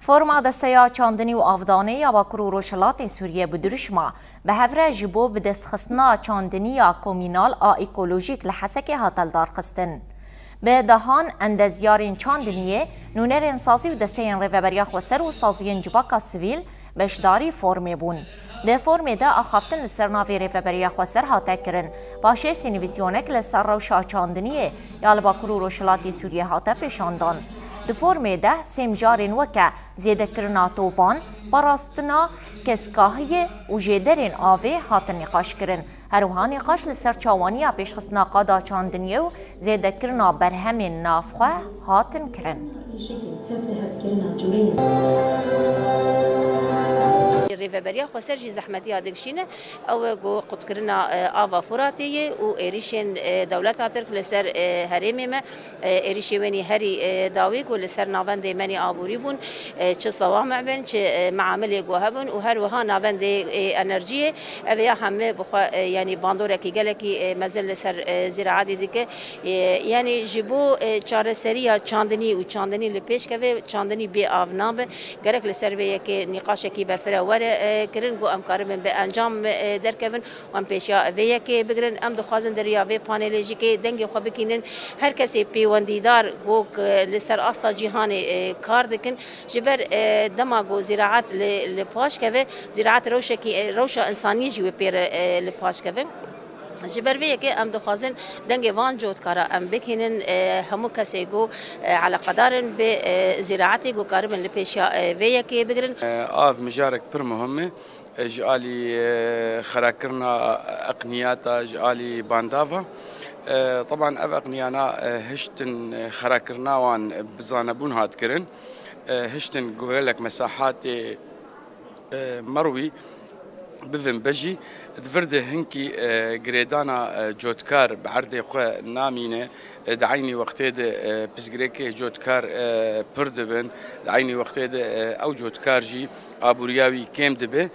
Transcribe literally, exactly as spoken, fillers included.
Forma Desteya Çandinî û Avdanê ya Bakur û Rojhilatê Sûriyê bi dirûşma bi hev re ji bo bidestxistina çandiniya komînal a ekolojîk li Hesekê hate lidarxistin. Bi dehan endezyarên çandiniyê, nûnerên sazî û desteyên rêveberiya xweser û saziyên civaka sivîl beşdarî formê bûn. Di formê de axaftin li ser navê Rêveberiya Xweser hate kirin. Paşê sînivîzyonek li ser rewşa çandiniyê ya li Bakur û Rojhilatê Sûriyê hate pêşandan. Di formê de sê mijarên weke zêdekirina tovan, parastina keskahiyê û jêderên avê hatin nîqaşkirin. Her wiha nîqaş li ser çawaniya pêşxistina qada çandiniyê û zêdekirina berhemên navxwe hatin kirin. Rêveberiya Xweser jî zehmetiya dikişîne, ew e ku qutkirina, e, ava Furatê ye û êrîşên, e, dewleta Tirk li ser, e, herêmê me, e, êrîşê wenî herî, e, dawî ku li ser navendê menî aborî bûn, e, çi sewamê bin, çi, e, meamilê ku hebûn û her wiha navendê, e, enerjiyê, ev ya hemî bi xwe, e, yanî bandorekî gelekî, e, mezin li ser, e, ziraetê dike. E, yanî ji bo, e, çareseriya çandinî û çandinî li pêş keve, çandinî bê av nabe. Gerek li ser vê yekê nîqaşekî berfireh were, e, kirin ku em karibin bi encam, e, derkevin û em pêşiya vê yekê bigirin. Em dixwazin di riya vê panelê jî kê dengê xwe bikînin. Her kesê pêwendîdar ku, e, li ser asta cîhanê, e, kar dikin, ji ber, e, dema ku ziraet li, li paş keve, ziraet rewşekî, e, rewşa însanî jî wê pê re, e, li paş keve. Ji ber vê yekê em dixwazin dengê van cotkara em bikînin, e, hemû kesê ku, e, eleqedar in bi, e, ziraetê ku karibin li pêşiya, e, vê yekê bigirin. E, av mijarek pir muhim e, e, ji alî, e, xerakirina eqniyata, ji alî bandava. E, teban ev eqniyana, e, hiştin, e, xerakirina wan bi zanebûn hat kirin. E, hiştin gelek mesahatê, e, merwî bivin bejî. Di vir de hinkî, e, girêdana, e, cotkar bi erdê xwe namîne. E, di eynî wextê de, e, pirsgirêkê cotkar, e, pir dibin. Di eynî wextê de, e, ew cotkar jî aboriya wî kêm dibe.